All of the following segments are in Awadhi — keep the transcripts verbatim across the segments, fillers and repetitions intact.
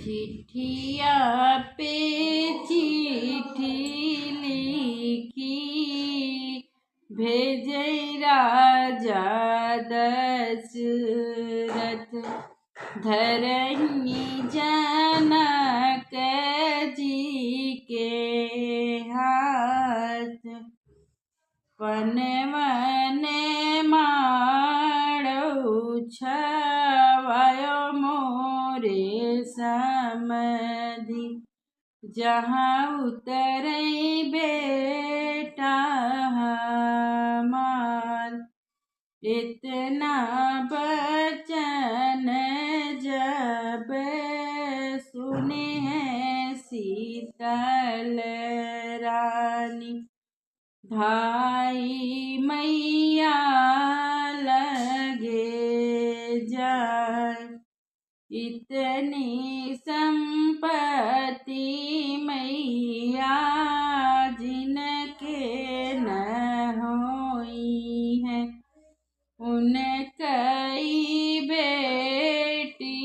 चिट्ठिया पे चिट्ठी लिखी, भेजै राजा दशरथ, धरही जनक जी के हाथ। पनवन माड़ौ छावयो मोरे समधि, जहाँ उतरै बेटा हमार। इतना बचन जब सुने हैं शीतल रानी, धाई मैया लगे जाए। इतनी संपत्ति मैया जिनके न होई है, उनकई बेटी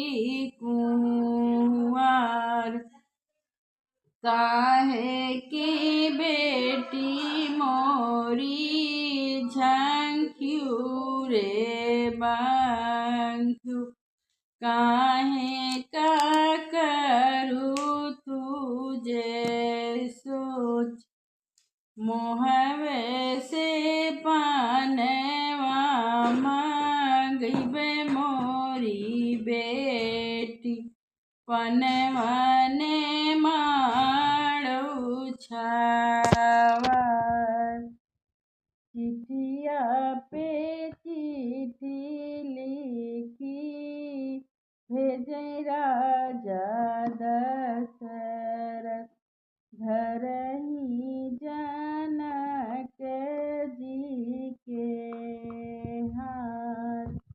कुंवार। काहे कि बेटी मोरी झंख्यू रे बंख्यू, काहे का करू तुझे सोच। मोहवे से पनवा मांगबे मोरी बेटी, पनवन माड़ौ छावा। चिट्ठिया पे चिट्ठी लिखी, भेजै राजा